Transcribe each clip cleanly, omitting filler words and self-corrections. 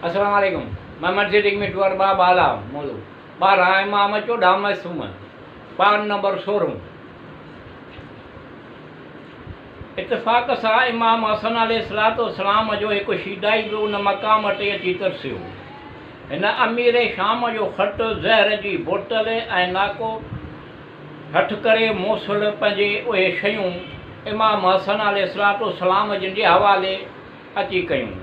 السلام عليڪم محمد صديق مٺو ارباب اعليٰ موضوع 12 امام 14 معصوم پان نمبر 16. اتفاق سان امام حسن عليه الصلوة والسلام جو هڪ شيدائي به ان مقام تي اچي ترسيو. هن امير شام جو خط، زهر جي بوتل ۽ ناڪو هٿ ڪري موصل پنهنجي اهي شيون امام حسن عليه الصلوة والسلام جن جي حوالي اچي ڪيون.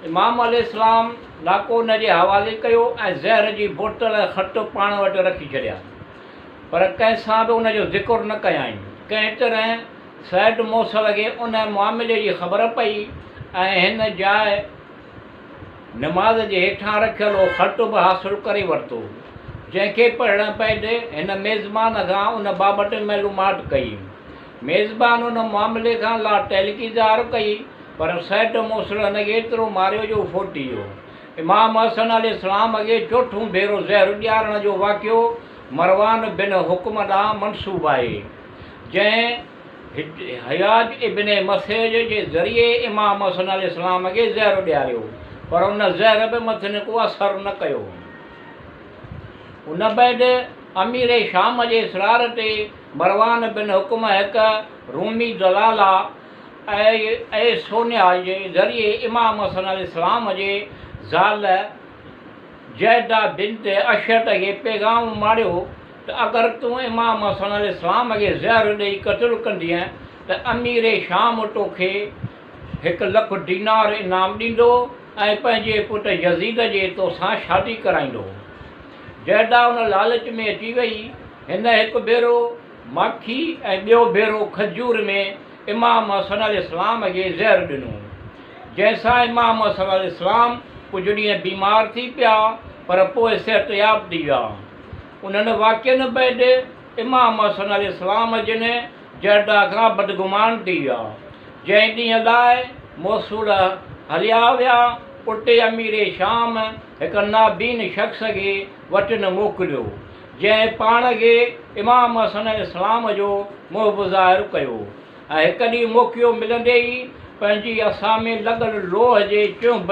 امام عليه السلام ناڪو ان جي حوالي ڪيو ۽ زهر جي بوتل ۽ خط پاڻ وٽ رکي ڇڏيا. پر ڪنهن سان به ان جو ذڪر نه ڪيائين. ڪنهن طرح سيد موصل کي ان معاملي جي خبر پئي ۽ هن جاء نماز جي هيٺان رکيل اهو خط به حاصل ڪري ورتو، جنهن کي پڙهڻ بعد هن ميزبان کان ان بابت معلومات ڪئي. ميزبان ان معاملي کان لاتعلقي ظاهر ڪئي، پر سيد موصل هن کي ايترو ماريو جو هو فوتي ويو. امام حسن عليه السلام کي چوٿون ڀيرو زهر ڏيارڻ جو واقعو مروان بن حڪم ڏانهن منسوب آهي، جنهن حجاج ابن مسيج جي ذريعي امام حسن عليه السلام کي زهر ڏياريو، پر ان زهر به مٿن ڪو اثر نه ڪيو. ان بعد امير شام جي اصرار تي مروان بن حڪم هڪ رومي دلالا اي سونيا جي ذريعي امام حسن عليه السلام جي زال جهده بنت اشهت کي پيغام اماڻيو ته اگر تون امام حسن عليه السلام کي زهر ڏئي قتل ڪندينء ته امير شام توکي 1 لک دينار انعام ڏيندو ۽ پنهنجي پٽ يزيد جي توسان شادي ڪرائيندو. جهده ان لالچ ۾ اچي وئي. هن هڪ ڀيرو ماکي ۽ ٻيو ڀيرو کجور ۾ امام حسن عليه السلام کي زهر ڏنو، جنهن سان امام حسن عليه السلام ڪجهه ڏينهن بيمار ٿي پيا، پر پوء صحتياب ٿي ويا. انهن واقعن بعد امام حسن عليه السلام جن جهده کان بدگمان ٿي ويا، جنهن ڏينهن لاء موصول هليا ويا، اتي امير شام هڪ نابين شخص کي وٽن موڪليو، جنهن پاڻ کي امام حسن عليه السلام جو محب ظاهر ڪيو ۽ هڪ ڏينهن موقعو ملندي ئي پنهنجي عصا ۾ لڳل لوهه جي چهنب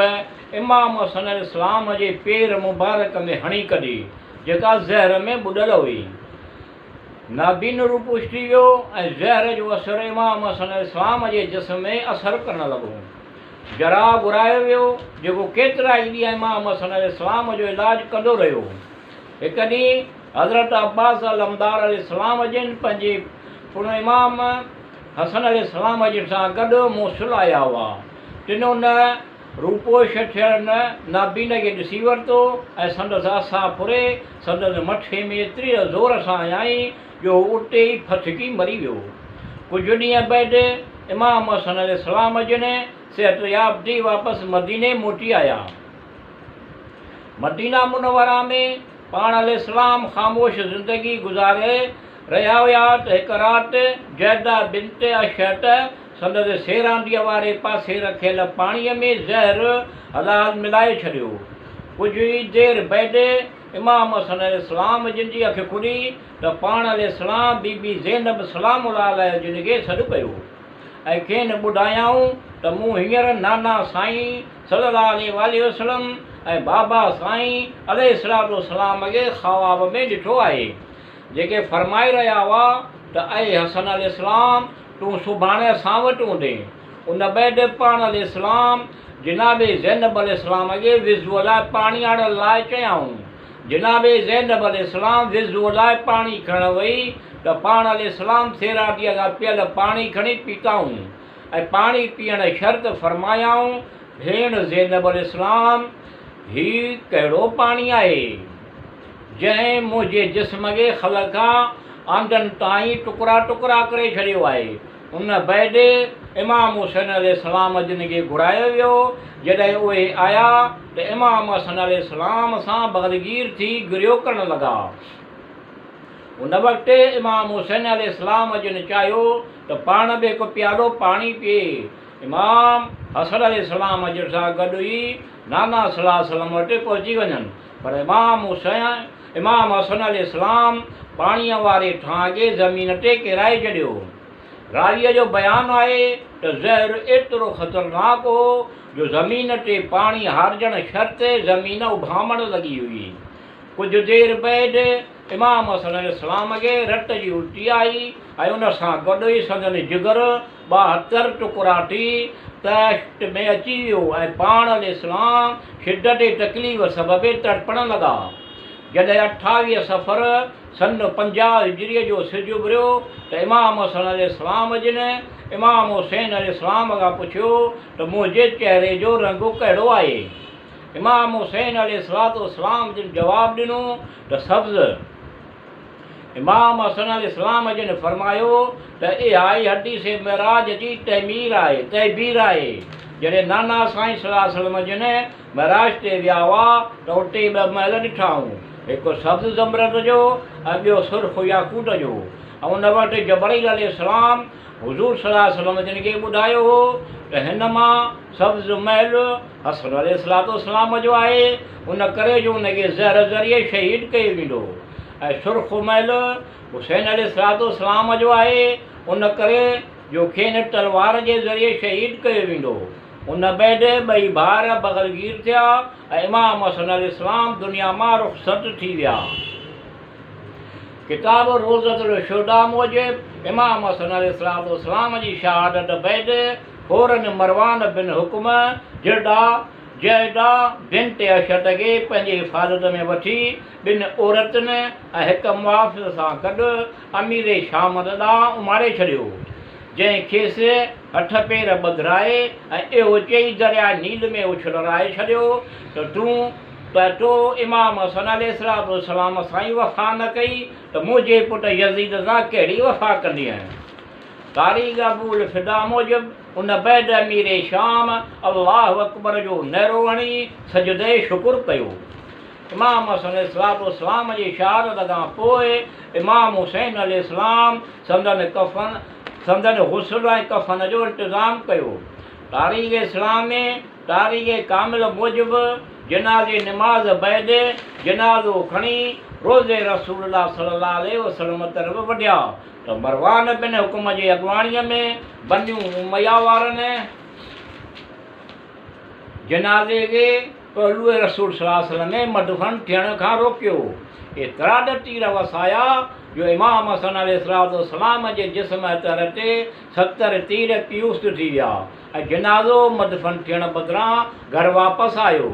امام حسن عليه السلام جي پير مبارڪ ۾ هڻي ڪڍي، جيڪا زهر ۾ ٻڏل هئي. نابين روپوش ٿي ويو ۽ زهر جو اثر امام حسن عليه السلام جي جسم ۾ اثر ڪرڻ لڳو. جراح گهرايو ويو، جيڪو ڪيترائي ڏينهن امام حسن عليه السلام جو علاج ڪندو رهيو. هڪ ڏينهن حضرت عباس علمدار عليه السلام جن پنهنجي پڻ امام حسن عليه السلام جن سان گڏ موصل آيا هئا، تن ان روپوش ٿيل نابين کي ڏسي ورتو ۽ سندس عصا ڦري سندس مٿي ۾ ايتري زور سان هنيائين جو هو اتي ئي ڦٿڪي مري ويو. ڪجهه ڏينهن بعد امام حسن عليه السلام جن صحتياب ٿي واپس مديني موٽي آيا. مدينه منوره ۾ پاڻ عليه السلام خاموش زندگي گذاري رهيا هيا ته هڪ رات جهده بنت اشهت سندس سيرانديء واري پاسي رکيل پاڻيء ۾ زهر حلال ملائي ڇڏيو. ڪجهه ئي دير بعد امام حسن عليه السلام جن جي اک کلي ته پاڻ عليه السلام بي بي زينب سلام الله عليها جن کي سڏ ڪيو. ۽ کين ٻڌايائون ته مون هينئر نانا سائين صلّي الله عليه واٰله وسلّم ۽ بابا سائين عليه الصلوة والسلام کي خواب ۾ ڏٺو آهي، جيڪي فرمائي رهيا هئا ته اي حسن عليه السلام! تون سڀاڻي اسان وٽ هوندين. ان بعد پاڻ عليه السلام جناب زينب عليه السلام کي وضوء لاء پاڻي آڻڻ لاء چيائون. جناب زينب عليه السلام وضوء لاء پاڻي کڻڻ وئي ته پاڻ عليه السلام سيرانديء کان پيل پاڻي کڻي پيتائون ۽ پاڻي پيئڻ شرط فرمايائون، ڀيڻ زينب عليه السلام! هي ڪهڙو پاڻي آهي، جنهن منهنجي جسم کي خل کان آنڊن تائين ٽڪرا ٽڪرا ڪري ڇڏيو آهي؟ ان بعد امام حسين عليه السلام جن کي گهرايو ويو، جڏهن اهي آيا ته امام حسن عليه السلام سان بغلگير ٿي گريو ڪرڻ لڳا. ان وقت امام حسين عليه السلام جن چاهيو ته پاڻ به هڪ پيالو پاڻي پيئي امام حسن عليه السلام جن سان گڏ ئي نانا صلي الله عليه وسلم وٽ پهچي وڃن، پر امام حسين امام حسن عليه السلام پاڻيء واري ٿانء کي زمين تي ڪيرائي ڇڏيو. راويء جو بيان آهي ته زهر ايترو خطرناڪ هو جو زمين تي پاڻي هارجڻ شرط زمين اڀامڻ لڳي هئي. ڪجهه دير بعد امام حسن عليه السلام کي رت جي الٽي آئي ۽ ان سان گڏ ئي سندن جگر 72 ٽڪرا ٿي طشت ۾ اچي ويو ۽ پاڻ عليه السلام شدت تڪليف سبب تڙپڻ لڳا. جڏهن 28 صفر سن 50 هجريء جو سج اڀريو ته امام حسن عليه السلام جن امام حسين عليه السلام کان پڇيو ته منهنجي چهري جو رنگ ڪهڙو آهي؟ امام حسين عليه الصلوة والسلام جن جواب ڏنو ته سبز. امام حسن عليه السلام جن فرمايو ته اها ئي حديث معراج جي تعمير آهي، تعبير آهي. جڏهن نانا سائين صلي الله عليه وسلم جن معراج تي ويا هئا ته اتي ٻه محل ڏٺائون، هڪ سبز زمرد جو ۽ ٻيو سرخ ياقوت جو ۽ ان وقت جبرئيل عليه السلام حضور صلي الله عليه وسلم جن کي ٻڌايو هو ته هن مان سبز محل حسن عليه الصلوة والسلام جو آهي، ان ڪري جو ان کي زهر ذريعي شهيد ڪيو ويندو ۽ سرخ محل حسين عليه الصلوة والسلام جو آهي، ان ڪري جو کين تلوار جي ذريعي شهيد ڪيو ويندو. ان بعد ٻئي ڀائر بغلگير ٿيا ۽ امام حسن عليه السلام دنيا مان رخصت ٿي ويا. ڪتاب روضة الشهداء موجب امام حسن عليه الصلوة والسلام جي شهادت بعد فوراً مروان بن حڪم جردا، جعده، بنت اشعت کي پنهنجي حفاظت ۾ وٺي ٻن عورتن ۽ هڪ محافظ سان گڏ امير شام ڏانهن اماڻي ڇڏيو، جنهن کيس هٿ پير ٻڌرائي ۽ اهو چئي درياء نيل ۾ اڇلرائي ڇڏيو ته تون ته تو امام حسن عليه الصلوة والسلام سان ئي وفا نه ڪئي ته منهنجي پٽ يزيد سان ڪهڙي وفا ڪندينء؟ تاريخ ابو الفدا موجب ان بعد امير شام الله اڪبر جو نعرو هڻي سجدي شڪر ڪيو. امام حسن عليه الصلوة والسلام جي شهادت کان پوء امام حسين عليه السلام سندن ڪفن سندن غسل ۽ ڪفن جو انتظام ڪيو. تاريخ اسلام ۾ تاريخ ڪامل موجب جنازي نماز بعد جنازو کڻي روضي رسول الله صلي الله عليه وسلم طرف وڍيا ته مروان بن حڪم جي اڳواڻيء ۾ بنو اميه وارن جنازي کي پهلوء رسول صلي الله عليه وسلم ۾ مدفن ٿيڻ کان روڪيو. ايترا ته تير وسايا جو امام حسن عليه الصلوة والسلام جي جسم اطهر تي 70 تير پيوست ٿي ويا ۽ جنازو مدفن ٿيڻ بدران گهر واپس آيو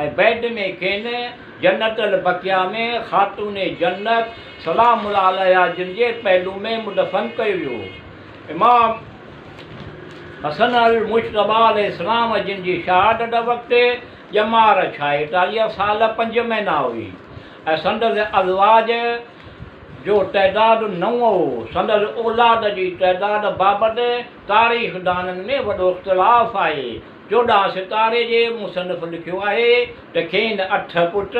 ۽ بعد ۾ کين جنت البقيع ۾ خاتون جنت سلام الله عليها جن جي پهلو ۾ مدفن ڪيو ويو. امام حسن المجتبيٰ عليه السلام جن جي شهادت وقت ڄمار 46 سال 5 مهينا هئي ۽ سندس ازواج جو تعداد 9 هو. سندس اولاد جي تعداد بابت تاريخدانن ۾ وڏو اختلاف آهي. 14 ستاري جي مصنف لکيو آهي ته کين 8 پٽ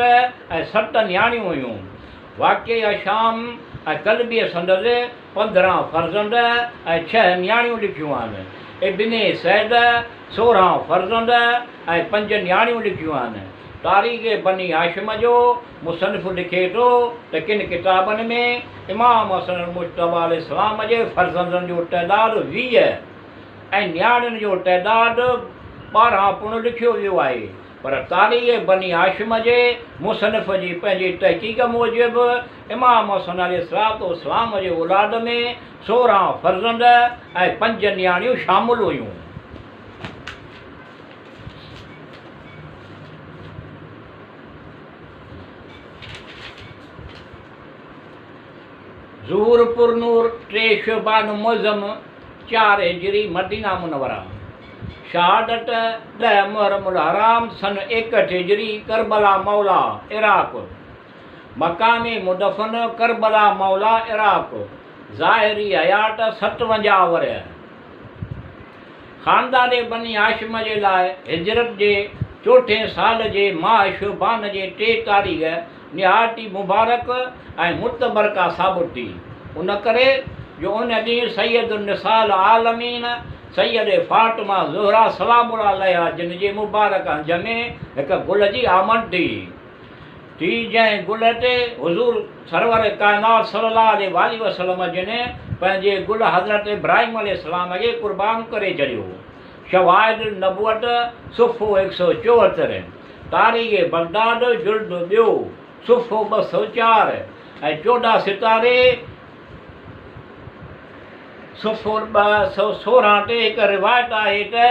۽ 7 نياڻيون هيون. واقعه شام ۽ ڪلبيء سندس 15 فرزند ۽ 6 نياڻيون لکيون آهن. ابن سعد 16 فرزند ۽ 5 نياڻيون لکيون آهن. تاريخ بني هاشم جو مصنف لکي ٿو ته ڪن ڪتابن ۾ امام حسن المجتبيٰ عليه السلام جي فرزندن جو تعداد 20 ۽ نياڻين جو تعداد 12 پڻ لکيو ويو آهي، پر تاريخ بني هاشم جي مصنف جي پنهنجي تحقيق موجب امام حسن عليه الصلوة والسلام جي اولاد ۾ 16 فرزند ۽ 5 نياڻيون شامل هيون. ظهور پرنور 3 شعبان معظم 4 هجري مدينه منوره. شهادت 10 محرم الحرام سن 61 هجري ڪربلا مولا عراق. مقام مدفن ڪربلا مولا عراق. ظاهري حيات 57 ورهيه. خاندان بني هاشم جي لاء هجرت جي چوٿين سال جي ماهه شعبان جي 3 تاريخ نهايت ئي مبارڪ ۽ متبرڪه ثابت ٿي، ان ڪري جو ان ڏينهن سيد النساء العالمين سيده فاطمه زهره سلام الله عليها جن جي مبارڪ هنج ۾ هڪ گل جي آمد ٿي، جنهن گل تي حضور سرور ڪائنات صلي الله عليه واٰله وسلم جن پنهنجي گل حضرت ابراهيم عليه السلام کي قربان ڪري ڇڏيو. شواهد النبوت، صفحو 174، تاريخ بغداد، جلد ٻيو، صفحو 204 ۽ 14 ستاري، صفحو 216 تي هڪ روايت آهي ته.